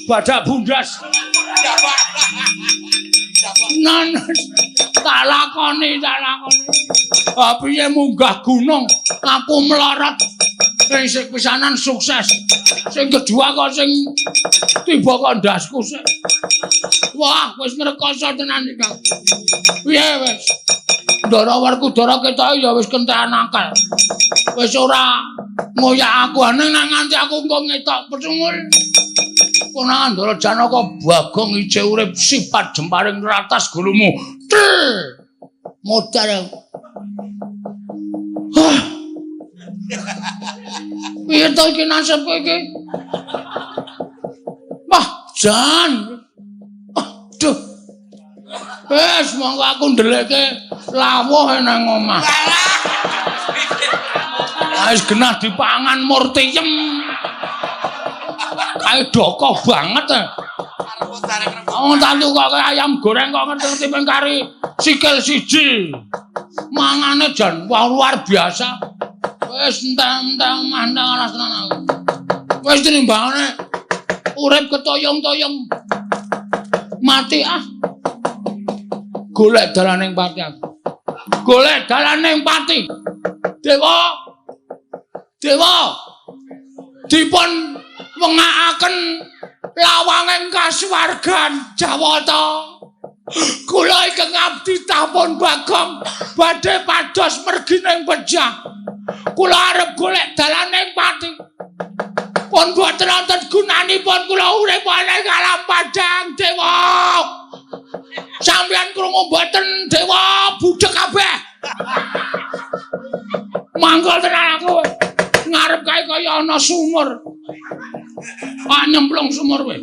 Badak bundas. Nan tak lakoni, tak lakoni. Ah piye munggah gunung, aku melarat. Sing sik pisanan sukses. Sing kedua kok sing tiba kok ndasku sik. Wah, wis ngrekoso tenan iki. Piye wis? Ndara Werkudara ketoke ya wis kentekan akal. Wis ora ngoyak aku aneh nang nganti aku engko ngetok pecungul. Konangan Ndara Janaka Bagong ije urip sifat jemparing ratas gulumu. Tel. Modar. Hah. Piye to iki nasibku iki? Wah, jan. Aduh. Wes monggo aku ndelekke lawuh nang omah. Wis genah dipangan murtiyem. Kae doko banget. Oh, tak tukoke ayam goreng kok ngerti-ngerti ping kari sikil siji. Mangane jan wah luar biasa. Wis entek-entek omah entek alas tenan aku. Wis tinimbangane urip ketoyong-toyong. Mati ah. Golek dalaning pati aku. Golek dalaning pati. Dewa. Dewa. Dipun wengakaken lawanging kasuwargan Jawata. Kula ingkang abdi tapun Bagong badhe pados mergining pejah. Kula arep golek dalaning pati. Pun boten wonten gunanipun kula urip ing alam padang dewa. Sampeyan krungu mboten dewa budhek kabeh. Mangkol tenan aku. Ngarep kae kaya ana sumur. Ah nyemplung sumur kowe.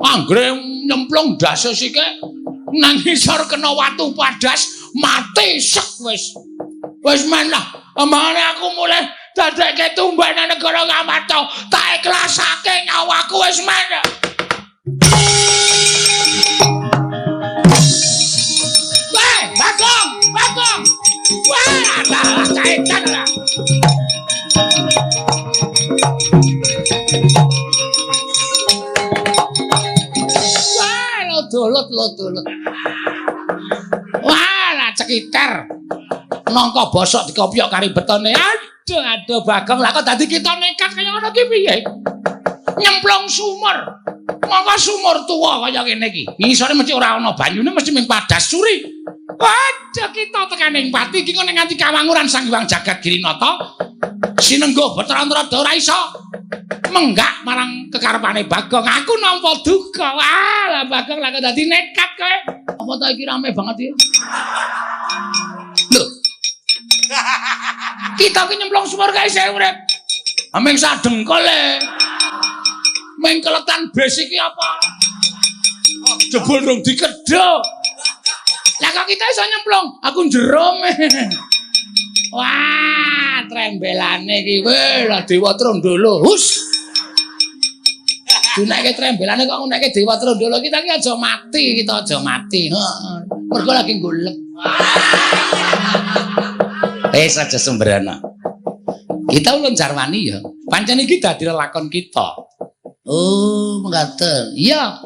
Anggere nyemplung ndase sike nang ngisor kena watu padas mati sek wis. Wis men lah, ambangane aku mulih dadekke tumbak nang negara Ngamarta, tak ikhlasake nyawaku wis men. Weh, Bagong, Bagong. Wah, adalah caitan lah. Wah, lo dolut, lo dolut. Wah, lah cekitar. Nangka bosok dikopyok kari betone. Aduh, aduh Bagong, lah kok dadi kita nekat kaya ngono ki piye? Nyemplung sumur. Monggo sumur tuwa kaya ngene iki. Ngisore mesti ora ana banyune, mesti ming padas suri. Waduh, kita tekaning pati iki ngene nganti kawanguran Sang Hyang Jagat Girinata. Sinengguh Bathara Narada ora iso menggak marang kekarepane Bagong. Aku nampa duka. Wah, lah Bagong lah kok dadi nekat kowe. Apa ta iki rame banget iki? Lho. Kita ki nyemplung sumur kae isih urip. Aming sadengkol e. Ming keletan bes iki apa? Jebul rung dikedhok. Lah kok kita iso nyemplung? Aku jerome. Wah, trembelane iki. Weh, lah Dewa Trondolo. Hus. Dunekke trembelane kok ngunekke Dewa Trondolo. Kita iki aja mati, kita aja mati. Heeh. Mergo lagi golek. Wis aja sembrana. Kita ulun jarwani ya. Pancen iki dadi lelakon kita. Oh, mekaten. Iya.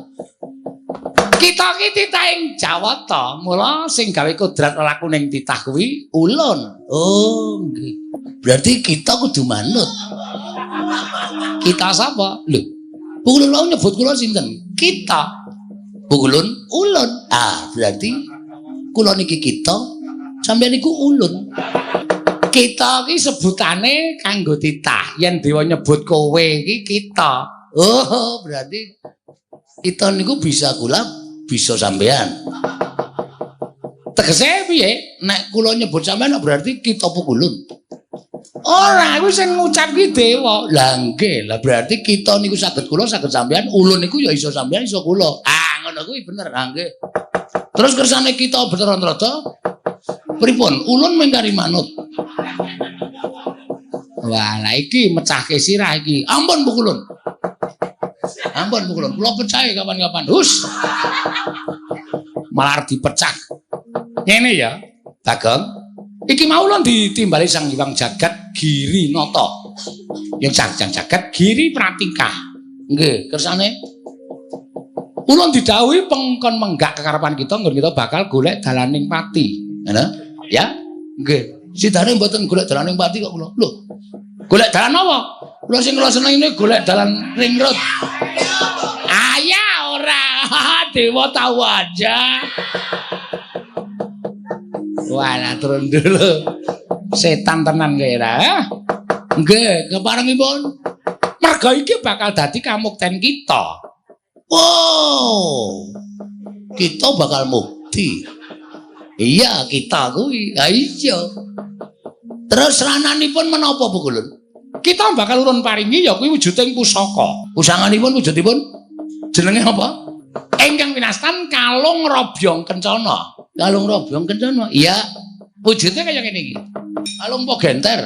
Kita iki titahing Jawata, mula sing gawe kodrat lelakuning titah kuwi ulun. Oh, nggih. Berarti kita kudu manut. Kita sapa? Lho, Pukulun wau nyebut kula sinten? Kita. Pukulun ulun. Ah, berarti kula niki kita, sampeyan niku ulun. Kita iki sebutane kanggo titah. Yen dewa nyebut kowe iki kita. Oh, berarti kita niku bisa kula, bisa sampean. Tegese piye? Nek kula nyebut sampean berarti kita pukulun. Ora, iku sing ngucap ki dewa. Lah nggih, lah berarti kita niku saged kula, saged sampean, ulun niku ya iso sampean, iso kula. Ah, ngono kuwi bener. Ah nggih. Terus kersane kita Bathara Narada pripun? Ulun mengkari manut. Wah, lah iki mecahke sirah iki. Ampun pukulun. Ampun pukulun. Kula pecahe kapan-kapan. Hus. Malah dipecah. Ngene ya, Bagong. Iki mau lho ditimbali Sang Hyang Jagat Giri Nata. Yang Sang Jagat Giri Pratingkah. Nggih, kersane Ulun didhawuhi pengkon menggak kekarepan kita nggon kita bakal golek dalaning pati. Ngono? Ya? Nggih. Sidane mboten golek dalaning pati kok kula. Lho. Golek dalan apa? Kula sing kula seneng ini golek dalan ring road. Ayah ora. Dewa tahu aja. Walah turun dulu. Setan tenan kowe ra. Nggih, keparengipun. Merga iki bakal dadi kamukten kita. Wow. Kita bakal mukti. Iya, kita kuwi. Ha iya. Terus rananipun menapa Pukulun? Kita bakal urun paringi ya kuwi wujuding pusaka. Pusanganipun wujudipun jenenge apa? Ingkang winastan Kalung Robyong Kencana. Kalung Robyong Kencana. Iya. Wujudnya kaya ngene iki. Kalung apa genter?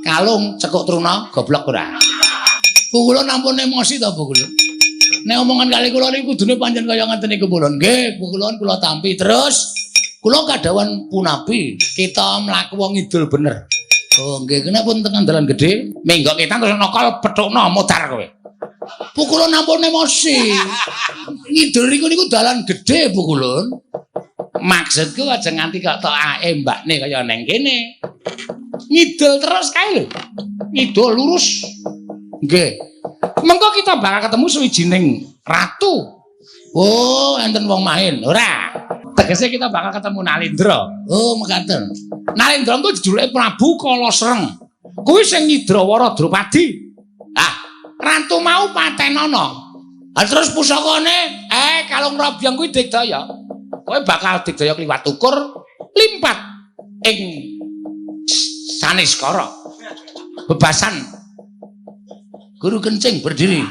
Kalung cekuk truna goblok ora. Pukulun ampun emosi to Pukulun. Nek omongan kali kula niku kudune pancen kaya ngaten niku Pukulun. Nggih, Pukulun kula tampi. Terus kula kadhawan punapi kita mlaku wong ngidul bener. Oh nggih, kenapa pun tekan dalan gedhe, menggok kita terus nokol pethukno modar kowe. Pukulun ampun emosi. Ngidul niku niku dalan gedhe Pukulun. Maksudku aja nganti kok tok ae mbakne kaya neng kene. Ngidul terus kae lho. Ngidul lurus. Nggih. Mengko kita bakal ketemu suwijining ratu. Oh, enten wong main. Ora. Tegese kita bakal ketemu Nalendra. Oh, mekaten. Nalendra kuwi jejulike Prabu Kala Sreng. Kuwi sing nyidrawara Drupadi. Ah, ratu mau patenana. Ah terus pusakane, kalung robyong kuwi digdaya. Kowe bakal digdaya kliwat ukur limpat ing Saniskara. Bebasan guru kencing berdiri.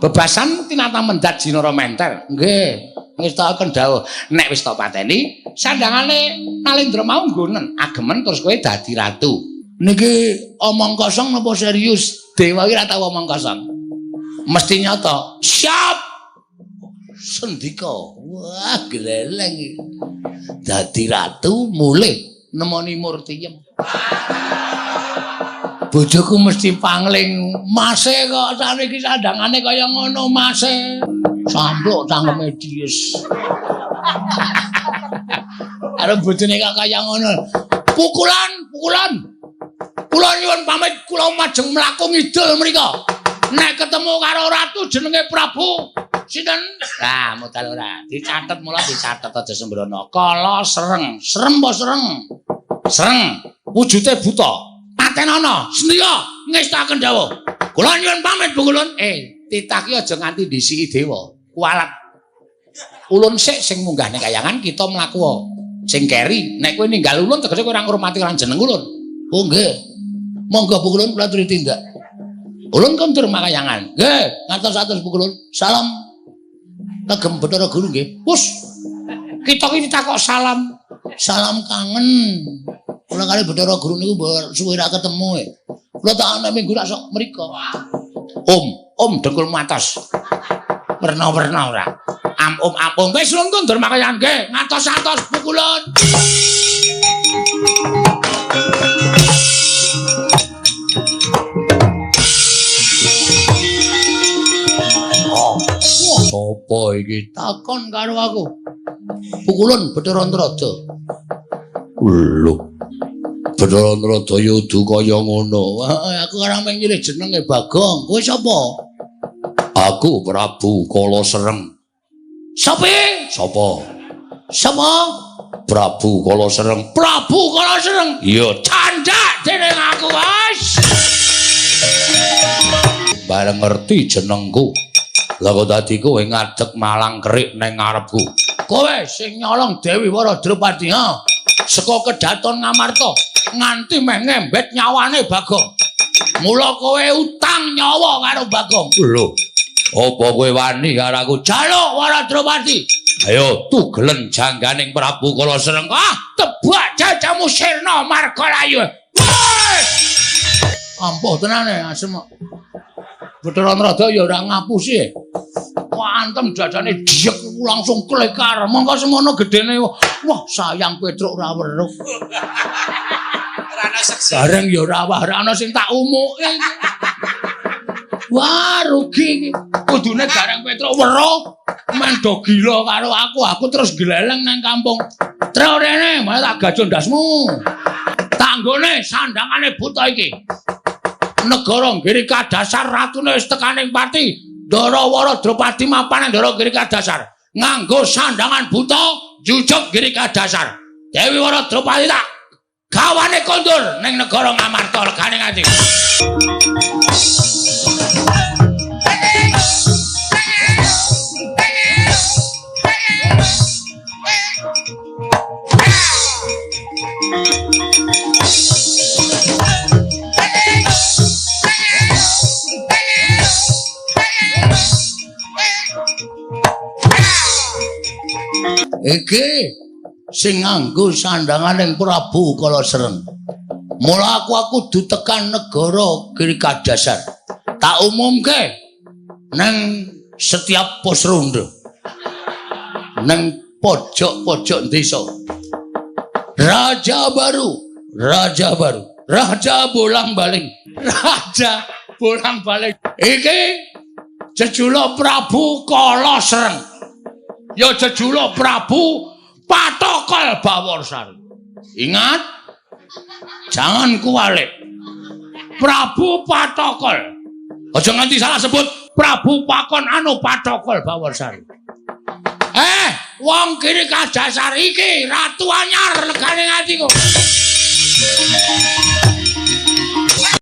Bebasan tinata mendat Jinara Menter. Nggih, ngestakaken dawuh. Nek wis tok pateni, sandangane Nalendra mau nggonen agemen terus kowe dadi ratu. Niki omong kosong napa serius? Dewa iki ora tau omong kosong. Mesti nyata. Siap. Sendika. Wah, gleleng iki. Dadi ratu mulih nemoni Murtiyem. Bojoku mesti pangling, mase kok saniki sandangane kaya ngono mase. Sampluk cangkeme dies. Karo bojone kok kaya ngono. Pukulan, pukulan. Kula nyuwun pamit, kula majeng mlaku ngidul mriko. Nek ketemu karo ratu jenenge Prabu sinten? Lah, modal ora. Dicatet mula dicatet aja sembrono. Kala Sreng. Serem apa sereng? Sereng. Wujude buta. Patenana, sendika ngestakaken dawuh. Kula nyuwun pamit, Bu Kulun. Titah ki aja nganti ndhisiki dewa. Kualat. Ulun sik sing munggah ning kayangan kita mlaku sing keri. Nek kowe ninggal ulun tegese kowe ora ngurmati lan jeneng ulun. Oh nggih. Monggo Bu Kulun kula aturi tindak. Ulun kondur makayangan. Nggih, ngantos-atos Bu Kulun. Salam kagem Bathara Guru nggih. Wus. Kita ki ditakok salam. Salam kangen. Kula kali Bathara Guru niku suwe ra ketemu e. Kula tak ana minggu rak sok mriko. Om, om dengkul atos. Werna-werna ora. Am om am om wis ulun kondur makayangan nggih. Ngantos-atos Bu Kulun. Apa iki takon karo aku? Pukulun Bathara Antrada. Lho. Bathara Antrada ya udu kaya ngono. Aku ora mung nyilih jenenge Bagong. Kowe sapa? Aku Prabu Kala Sreng. Sapa? Sapa? Sapa? Prabu Kala Sreng. Prabu Kala Sreng. Iya, candhak dening aku, Mas. Bareng ngerti jenengku. Lah kok dadi kowe ngadeg malang kerik neng ngarepku. Kowe sing nyolong Dewi Wara Drupadi, ha? Saka kedaton Ngamarta nganti meh ngembet nyawane Bagong. Mula kowe utang nyawa karo Bagong. Lho, apa kowe wani karo aku? Jaluk Wara Drupadi. Ayo tugelen jangganing Prabu Kala Sreng. Ah, tebak jajamu sirna margalayu. Ampuh tenane asem. Bathara Antrada ya ora ngapusi. Wah, antem dadane diyek langsung klekar. Mongko semono gedene. Wah, sayang Petruk ora weruh. Ora ana seksi. Bareng ya ora wah, ora ana sing tak umuke. Wah, rugi iki. Kudune Gareng Petruk weruh men do gila karo aku, aku terus gleleng nang kampung. Tro rene, malah tak gajo ndasmu. Tanggone sandangane buta iki. Negara Giri Kadasar ratune wis tekaning pati. Ndara Wara Drupadi mapan Ndara Giri Kadasar. Nganggo sandangan buta jujuk Giri Kadasar. Dewi Wara Drupadi tak gawane kondur ning negara Ngamarta legane ngati. Iki sing nganggo sandangan ing Prabu Kalasereng. Mula aku kudu tekan negara Giri Kadasar. Tak umumke nang setiap pos ronda. Nang pojok-pojok desa. Raja baru, raja baru, raja bolang-baling, raja bolang-baling. Iki jejuluk Prabu Kalasereng. Ya jejuluk Prabu Patokol Baworsari. Ingat, jangan kuwalik. Prabu Patokol. Aja nganti salah sebut Prabu Pakon anu Patokol Baworsari. Wong Giri Kadasar iki ratu anyar legane ngatiku.